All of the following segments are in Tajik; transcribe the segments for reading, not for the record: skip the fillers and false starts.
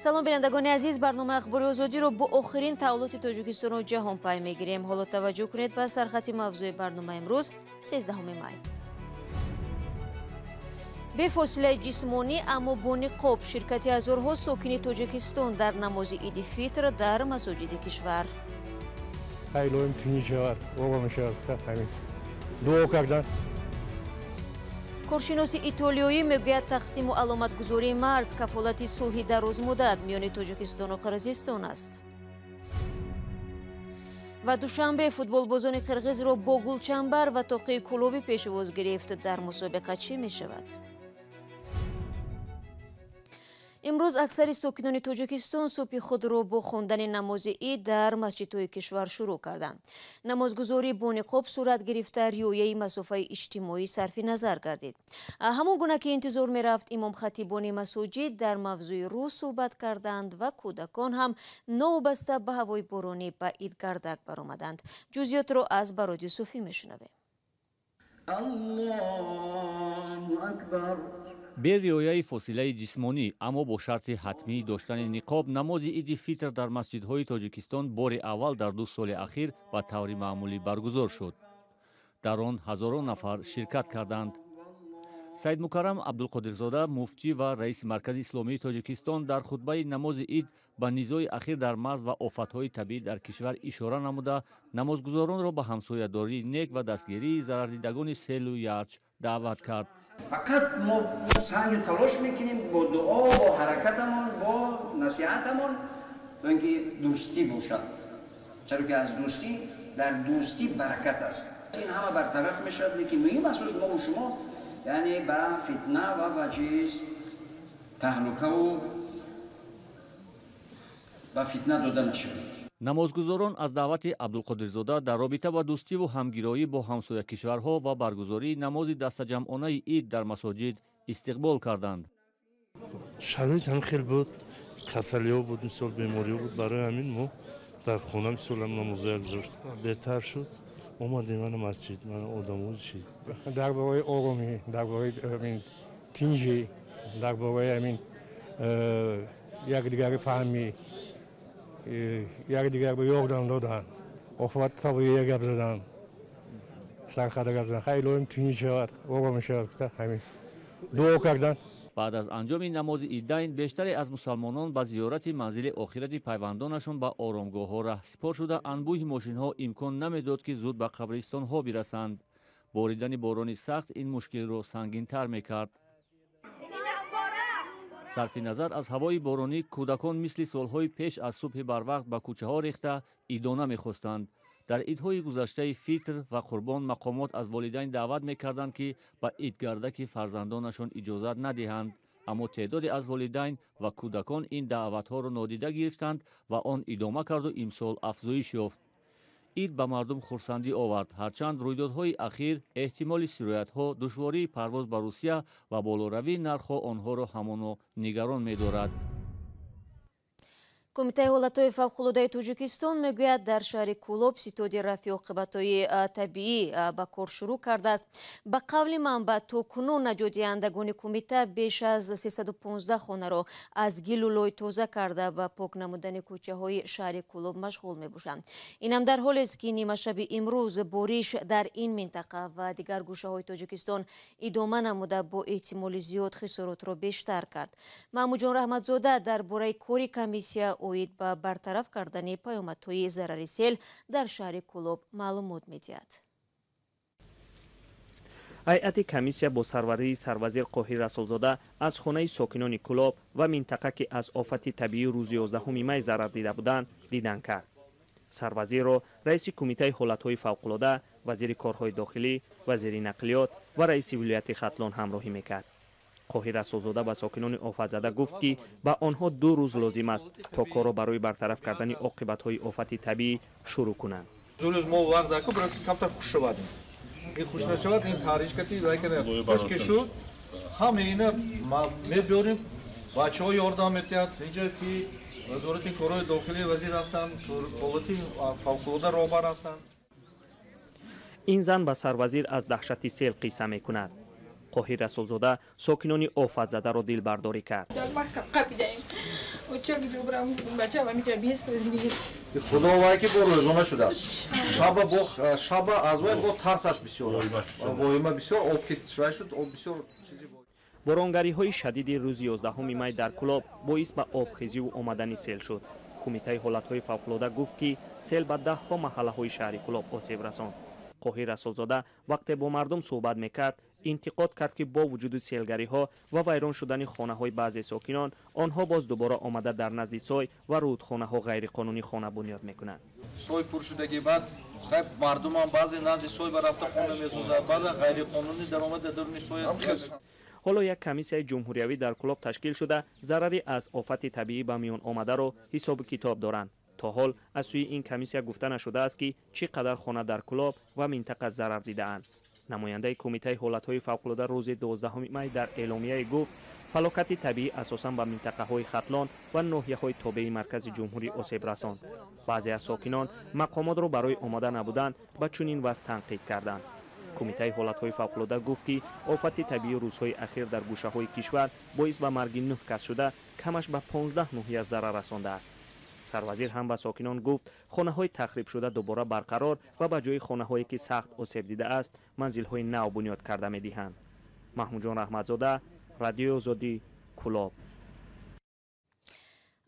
Салом, бинандагони азиз. Барномаи Ахбори Озодиро бо охирин таҳаввулоти Тоҷикистону ҷаҳон пай мегирем. Ҳоло таваҷҷӯҳ кунед ба сархати мавзӯи барномаи имрӯз, 13 май. Бефосилаи ҷисмонӣ, аммо бо ниқоб, ширкати ҳазорҳо сокини Тоҷикистон дар намози Иди Фитр дар масоҷиди кишвар. Илоҳим тинҷ шавад, ором шавад, ҳамин дуо кардан. Коршиноси итолиёӣ мегӯяд, тақсиму аломатгузории марз кафолати сулҳи дарозмуддат миёни Тоҷикистону Қирғизистон аст. Ва Душанбе футболбозони қирғизро бо гулчамбар ва тоқии кӯлобӣ пешвоз гирифт. Дар мусобиқа чӣ мешавад? Имрӯз аксари сокинони Тоҷикистон субҳи худро бо хондани намози ид дар масҷидҳои кишвар шурӯъ карданд. Намозгузорӣ бо ниқоб сурат гирифта, риояи масофаи иҷтимоӣ сарфи назар гардид. Ҳамон гуна ки интизор мерафт, имомхатибони масоҷид дар мавзӯи рӯз суҳбат карданд ва кӯдакон ҳам новобаста ба ҳавои боронӣ ба идгардак баромаданд. Ҷузъиётро аз Барод Юсуфӣ мешунавем. Аллоҳу акбар. Бе риояи фосилаи ҷисмонӣ, аммо бо шарти ҳатмии доштани ниқоб, намози Иди Фитр дар масҷидҳои Тоҷикистон бори аввал дар 2 соли ахир ба таври маъмулӣ баргузор шуд. Дар он ҳазорон нафар ширкат карданд. Саидмукаррам Абдулқодирзода, муфтӣ ва раиси Маркази исломии Тоҷикистон, дар хутбаи намози ид ба низои ахир дар марз ва офатҳои табиӣ дар кишвар ишора намуда, намозгузоронро ба ҳамсоядории нек ва дастгирии зарардидагони селу ярч даъват кард. Фақат мо саъю талош мекунем бо дуо, бо ҳаракатамон, бо насиҳатамон, то ин ки дӯстӣ бошад, чаро ки аз дӯстӣ, дар дӯстӣ баракат аст. Ин ҳама бартараф мешавад, лекин муҳим аст мову шумо, яъне ба фитна ва ба чиз таҳлукаву ба фитна дода нашавем. Намозгузорон аз даъвати Абдулқодирзода дар робита ба дӯстиву ҳамгироӣ бо ҳамсоя кишварҳо ва баргузории намози дастаҷамъонаи ид дар масоҷид истиқбол карданд. Шароит ҳам хел буд, касалиҳо буд, мисол бемориҳо буд. Барои ҳамин мо дар хона мисол намозоя гузоштем. Беҳтар шуд, омадем мана масҷид, мана одамо чи. Дар бораи оромӣ, дар бораи тинҷӣ, дар бораи ҳамин якдигари фаҳмӣ, якдигар ба ёрдам додан, офат табиия гап задан, сархада гап задан. Хай, илоҳим тинҷ шавад, ором шавад, ҳамин дуо кардан. Баъд аз анҷоми намози идайн бештаре аз мусалмонон ба зиёрати манзили охирати пайвандонашон ба оромгоҳҳо раҳсипор шуда, анбӯҳи мошинҳо имкон намедод, ки зуд ба қабристонҳо бирасанд. Боридани борони сахт ин мушкилро сангинтар мекард. Сарфи назар аз ҳавои боронӣ, кӯдакон мисли солҳои пеш аз субҳи барвақт ба кӯчаҳо рехта идона мехостанд. Дар идҳои гузаштаи Фитр ва Қурбон мақомот аз волидайн даъват мекарданд, ки ба идгардаки фарзандонашон иҷозат надиҳанд, аммо теъдоде аз волидайн ва кӯдакон ин даъватҳоро нодида гирифтанд ва он идома карду имсол афзоиш ёфт. Ид ба мардум хурсандӣ овард, ҳарчанд рӯйдодҳои ахир, эҳтимоли сироятҳо, душвории парвоз ба Русия ва болоравии нархҳо онҳоро ҳамоно нигарон медорад. Кумитаи ҳолатҳои фавқулодаи Тоҷикистон мегӯяд, дар шаҳри Кӯлоб ситоди рафъи оқибатҳои табиӣ ба кор шурӯъ кардааст. Ба қавли манбаъ, то кунун наҷотдиҳандагони кумита беш аз 315 хонаро аз гилу лой тоза карда, ба пок намудани кӯчаҳои шаҳри Кӯлоб машғул мебошанд. Инам дар ҳолест, ки нимашаби имрӯз бориш дар ин минтақа ва дигар гӯшаҳои Тоҷикистон идома намуда, бо эҳтимоли зиёд хисоротро бештар кард. Маҳмудҷон Раҳматзода дар бораи кори комиссия оид ба бартараф кардани паёмадҳои зарари сел дар шаҳри Кӯлоб маълумот медиҳад. Ҳайати комиссия бо сарварии сарвазир Қоҳир Расулзода аз хонаи сокинони Кӯлоб ва минтақа, ки аз офати табиӣ рӯзи 11 май зарар дида буданд, дидан кард. Сарвазирро раиси Кумитаи ҳолатҳои фавқулода, вазири корҳои дохилӣ, вазири нақлиёт ва раиси вилояти Хатлон ҳамроҳӣ мекард. Қоҳир Расулзода ба сокинони офатзада гуфт, ки ба онҳо 2 рӯз лозим аст, то корро барои бартараф кардани оқибатҳои офати табиӣ шурӯъ кунанд. 2 рӯз мо вақт даку, барои ки камтар хуш шавад. Ин хуш нашавад, ин таъришкати хуш ки шуд, ҳама ина мебиёрем, бачаҳо ёрдам метиҳанд. Инҷо ки Вазорати корҳои дохилӣ вазир ҳастанд, ҳолати фавқулода роҳбар ҳастанд. Ин зан ба сарвазир аз даҳшати сел қисса мекунад. Қоҳир Расулзода сокинони офатзадаро дилбардорӣ кард. Худо вай ки бо рӯзона шудааст. Шаба бо шаба аз вай бо тарсаш бисёр аст. Воҳима бисёр, об ки вай шуд, об бисёр чизи. Боронгариҳои шадиди рӯзи 11 май дар Кӯлоб боис ба обхезиву омадани сел шуд. Кумитаи ҳолатҳои фавқулода гуфт, ки сел ба даҳҳо маҳаллаҳои шаҳри Кӯлоб осеб расонд. Қоҳир Расулзода вақте бо мардум суҳбат мекард, интиқод кард, ки бо вуҷуди селгариҳо ва вайрон шудани хонаҳои баъзе сокинон, онҳо боз дубора омада дар назди сой ва рӯдхонаҳо ғайриқонунӣ хона бунёд мекунанд. Сой пур шудагӣ, баъд мардумам баъзе назди сой рафта хона месозад, баъзе ғайриқонунӣ даромада даруни сой. Ҳоло як комиссияи ҷумҳуриявӣ дар Кӯлоб ташкил шуда, зарари аз офати табиӣ ба миён омадаро ҳисобу китоб доранд. То ҳол аз сӯи ин комиссия гуфта нашудааст, ки чӣ қадар хона дар Кӯлоб ва минтақа зарар дидаанд. Намояндаи Кумитаи ҳолатҳои фавқулода рӯзи 12 май дар эъломияе гуфт, фалокати табиӣ асосан ба минтақаҳои Хатлон ва ноҳияҳои тобеи маркази ҷумҳурӣ осеб расонд. Баъзе аз сокинон мақомотро барои омода набудан ба чунин вазъ танқид карданд. Кумитаи ҳолатҳои фавқулода гуфт, ки офати табиӣ рӯзҳои ахир дар гӯшаҳои кишвар боис ба марги 9 кас шуда, камаш ба 15 ноҳия зарар расондааст. Сарвазир ҳам ба сокинон гуфт, хонаҳои тахрибшуда дубора барқарор ва ба ҷои хонаҳое ки сахт осеб дидааст, манзилҳои нав бунёд карда медиҳанд. Маҳмудҷон Раҳматзода, Радиои Озодӣ, Кӯлоб.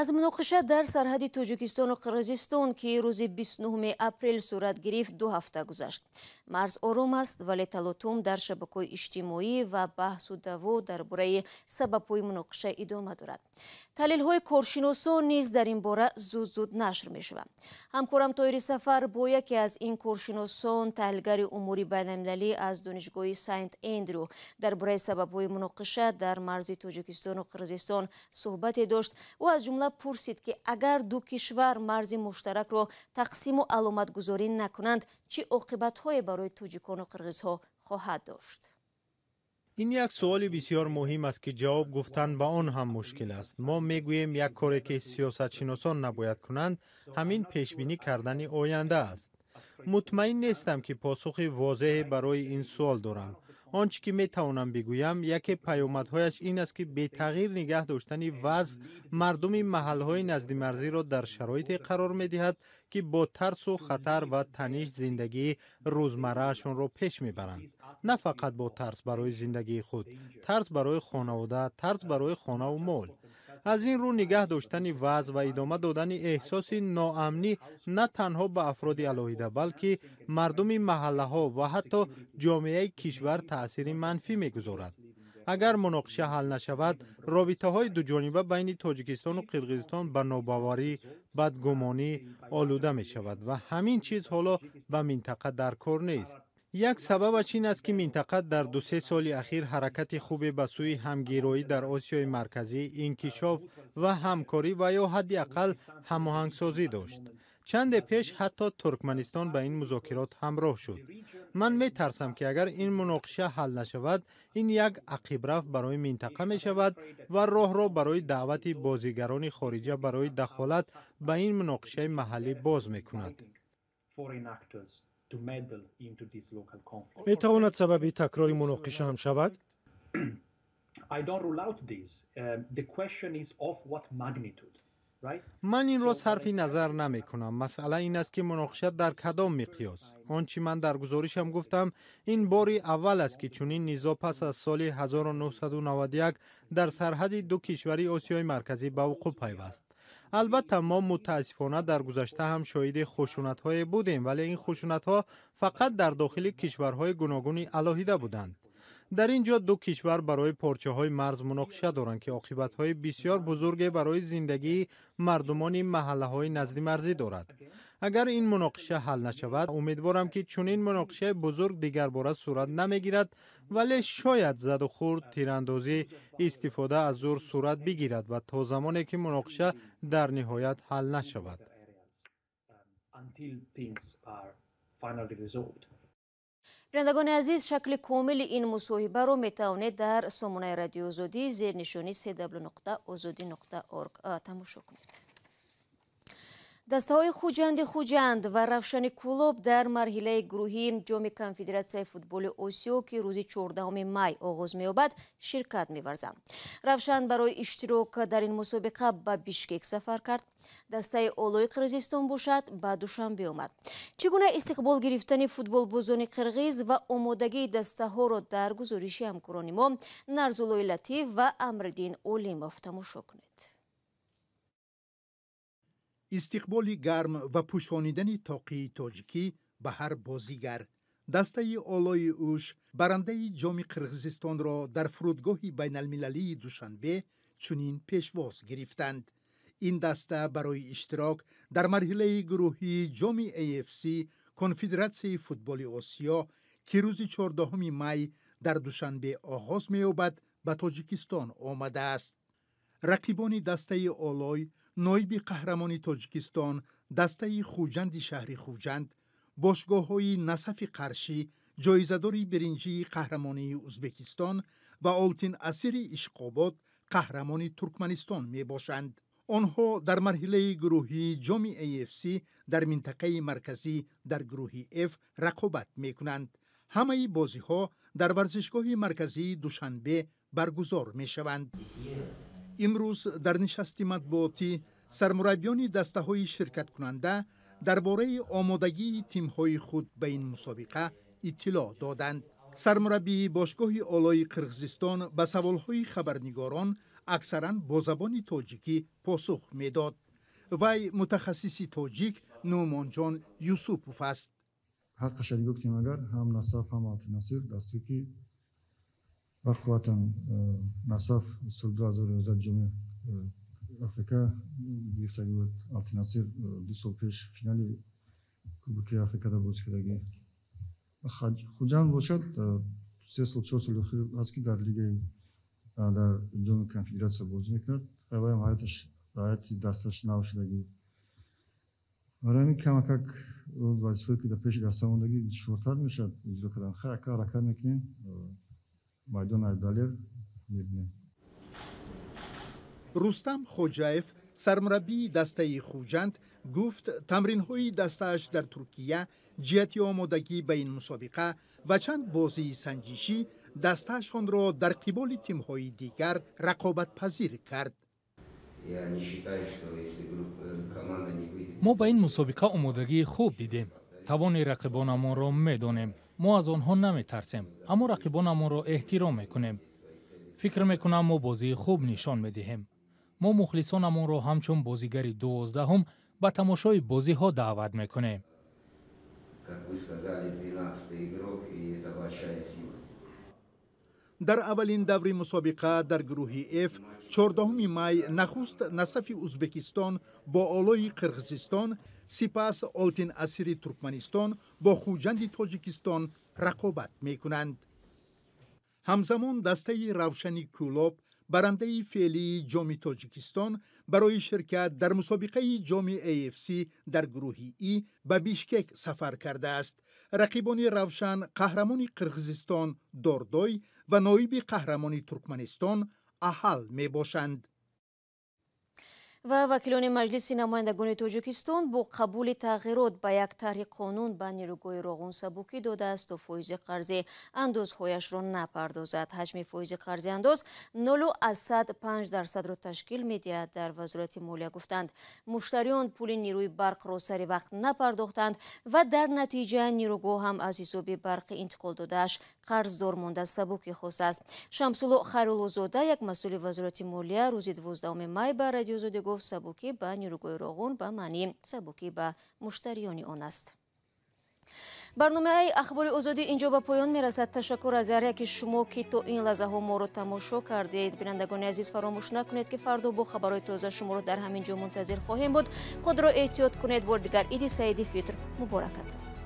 Аз муноқиша дар сарҳади Тоҷикистону Қирғизистон, ки рӯзи 29 апрел сурат гирифт, 2 ҳафта гузашт. Марз ором аст, вале талотум дар шабакаҳои иҷтимоӣ ва баҳсу даво дар бораи сабабҳои муноқиша идома дорад. Таҳлилҳои коршиносон низ дар ин бора зуд-зуд нашр мешаванд. Ҳамкорам Тоҳири Сафар бо яке аз ин коршиносон, таҳлилгари умури байналмилалӣ аз Донишгоҳи Сайнт Эндрю, дар бораи сабабҳои муноқиша дар марзи Тоҷикистону Қирғизистон суҳбате дошт. Ӯ аз ҷумла пурсид, ки агар ду кишвар марзи муштаракро тақсиму аломатгузорӣ накунанд, чӣ оқибатҳое барои тоҷикону қирғизҳо хоҳад дошт. Ин як суоли бисёр муҳим аст, ки ҷавоб гуфтан ба он ҳам мушкил аст. Мо мегӯем, як коре ки сиёсатшиносон набояд кунанд, ҳамин пешбинӣ кардани оянда аст. Мутмаин нестам, ки посухи возеҳе барои ин суол дорам. Он чӣ ки метавонам бигӯям, яке паёмадҳояш ин аст, ки бетағйир нигаҳ доштани вазъ мардуми маҳалҳои наздимарзиро дар шароите қарор медиҳад, ки бо тарсу хатар ва таниш зиндагии рӯзмарраашонро пеш мебаранд. На фақат бо тарс барои зиндагии худ, тарс барои хонавода, тарс барои хонаву мол. Аз ин рӯ нигаҳ доштани вазъ ва идома додани эҳсоси ноамнӣ на танҳо ба афроди алоҳида, балки мардуми маҳаллаҳо ва ҳатто ҷомеаи кишвар таъсири манфӣ мегузорад. Агар муноқиша ҳал нашавад, робитаҳои дуҷониба байни Тоҷикистону Қирғизистон ба нобоварӣ, бадгумонӣ олуда мешавад ва ҳамин чиз ҳоло ба минтақа дар кор нест. Як сабабаш ин аст, ки минтақа дар 2-3 соли ахир ҳаракати хубе ба сӯи ҳамгироӣ дар Осиёи Марказӣ, инкишоф ва ҳамкорӣ ва ё ҳадди ақал ҳамоҳангсозӣ дошт. Чанде пеш ҳатто Туркманистон ба ин музокирот ҳамроҳ шуд. Ман метарсам, ки агар ин муноқиша ҳал нашавад, ин як ақибрафт барои минтақа мешавад ва роҳро барои даъвати бозигарони хориҷа барои дахолат ба ин муноқишаи маҳаллӣ боз мекунад. Метавонад сабаби такрори муноқиша ҳам шавад? Ман инро сарфи назар намекунам. Масъала ин аст, ки муноқиша дар кадом миқёс. Он чӣ ман дар гузоришам гуфтам, ин бори аввал аст, ки чунин низоъ пас аз соли 1991 дар сарҳади ду кишвари Осиёи Марказӣ ба вуқӯъ пайваст. Албатта, мо мутаассифона дар гузашта ҳам шоҳиди хушунатҳое будем, вале ин хушунатҳо фақат дар дохили кишварҳои гуногуни алоҳида буданд. Дар ин ҷо ду кишвар барои порчаҳои марз муноқиша доранд, ки оқибатҳои бисёр бузурге барои зиндагии мардумони маҳаллаҳои наздимарзӣ дорад. Агар ин муноқиша ҳал нашавад, умедворам, ки чунин муноқишаи бузург дигарбора сурат намегирад, вале шояд задухӯрд, тирандозӣ, истифода аз зур сурат бигирад ва то замоне ки муноқиша дар ниҳоят ҳал нашавад. Бинандагони азиз, шакли комили ин мусоҳибаро метавонед дар сомонаи Радиои Озодӣ зернишони cw.ozodi.org тамошо кунед. Дастаҳои Хуҷанди Хуҷанд ва Равшани Кӯлоб дар марҳилаи гурӯҳии Ҷоми Конфедератсияи футболи Осиё, ки рӯзи 14 май оғоз меёбад, ширкат меварзанд. Равшан барои иштирок дар ин мусобиқа ба Бишкек сафар кард. Дастаи Олои Қирғизистон бошад ба Душанбе омад. Чӣ гуна истиқбол гирифтани футболбозони қирғиз ва омодагии дастаҳоро дар гузориши ҳамкорони мо Нарзуллои Латиф ва Амриддин Олимов тамошо кунед. Истиқболи гарм ва пӯшонидани тоқии тоҷикӣ ба ҳар бозигар. Дастаи Олои Ӯш барандаи Ҷоми Қирғизистонро дар фурудгоҳи байналмилалии Душанбе чунин пешвоз гирифтанд. Ин даста барои иштирок дар марҳилаи гурӯҳии Ҷоми AFC Конфедератсияи футболи Осиё, ки рӯзи 14 май дар Душанбе оғоз меёбад, ба Тоҷикистон омадааст. Рақибони дастаи Олой ноиби қаҳрамони Тоҷикистон дастаи Хуҷанди шаҳри Хуҷанд, бошгоҳҳои Насафи Қаршӣ, ҷоизадори биринҷии қаҳрамонии Узбекистон ва Олтин Асири Ишқобод, қаҳрамони Туркманистон мебошанд. Онҳо дар марҳилаи гурӯҳии Ҷоми AFC дар минтақаи марказӣ дар гурӯҳи F рақобат мекунанд. Ҳамаи бозиҳо дар варзишгоҳи марказии Душанбе баргузор мешаванд. Имрӯз дар нишасти матбуотӣ сармураббиёни дастаҳои ширкаткунанда дар бораи омодагии тимҳои худ ба ин мусобиқа иттилоъ доданд. Сармураббии бошгоҳи Олои Қирғизистон ба саволҳои хабарнигорон аксаран бо забони тоҷикӣ посух медод. Вай мутахассиси тоҷик Нуъмонҷон Юсупов аст. Ҳаққаша нигоҳ кунем, агар ҳам Насаф, ҳам Алтинасир дастур ки ба қувватан Насаф соли 2011 ҷоми Африка гирифтагӣ буд, Алтинасир 2 сол пеш финали Кубоки Африкада бозӣ кардагӣ. Хуҷанд бошад 3 сол 4 соли охир аст ки дар лигаи дар ҷоми Конфедератсия бозӣ мекунад. Ваям ҳайати дасташ нав шудагӣ. Барои ҳамин камакак вазифае ки дар пеши даста мондагӣ душвортар мешавад иҷро кардан. Хайр, ака ҳаракат мекунем, майдон далер мебинем. Рустам Хоҷаев, сармураббии дастаи Хуҷанд, гуфт тамринҳои дастааш дар Туркия ҷиҳати омодагӣ ба ин мусобиқа ва чанд бозии санҷишӣ дастаашонро дар қиболи тимҳои дигар рақобатпазир кард. Мо ба ин мусобиқа омодагии хуб дидем. Тавони рақибонамонро медонем. Мо аз онҳо наметарсем, аммо рақибонамонро эҳтиром мекунем. Фикр мекунам, мо бозии хуб нишон медиҳем. Мо мухлисонамонро ҳамчун бозигари 12-ум ба тамошои бозиҳо даъват мекунем. Дар аввалин даври мусобиқа дар гурӯҳи F 14 май нахуст Насафи Узбекистон бо Олои Қирғизистон, сипас Олтин Асири Туркманистон бо Хуҷанди Тоҷикистон рақобат мекунанд. Ҳамзамон дастаи Равшани Кӯлоб, барандаи феълии Ҷоми Тоҷикистон, барои ширкат дар мусобиқаи Ҷоми AFC дар гурӯҳи И ба Бишкек сафар кардааст. Рақибони Равшан қаҳрамони Қирғизистон Дордой ва ноиби қаҳрамони Туркманистон Аҳал мебошанд. Ва вакилони Маҷлиси намояндагони Тоҷикистон бо қабули тағйирот ба як тарҳи қонун ба нерӯгоҳи Роғун сабукӣ додааст, то фоизи қарзи андозҳояшро напардозад. Ҳаҷми фоизи қарзи андоз 0,5%-ро ташкил медиҳад. Дар Вазорати молия гуфтанд, муштариён пули нерӯи барқро сари вақт напардохтанд ва дар натиҷа нерӯгоҳ ҳам аз ҳисоби барқи интиқол додааш қарздор монда сабукӣ хостааст. Шамсулло Хайруллозода, як масъули Вазорати молия, рӯзи 12 май ба Радиои Озодӣ гуфт, сабукӣ ба нерӯгоҳи Роғун ба маънии сабукӣ ба муштариёни он аст. Барномаи Ахбори Озодӣ инҷо ба поён мерасад. Ташаккур аз ҳар яки шумо, ки то ин лаҳзаҳо моро тамошо кардед. Бинандагони азиз, фаромӯш накунед, ки фардо бо хабарҳои тоза шуморо дар ҳамин ҷо мунтазир хоҳем буд. Худро эҳтиёт кунед. Бори дигар Иди Саиди Фитр муборакатон.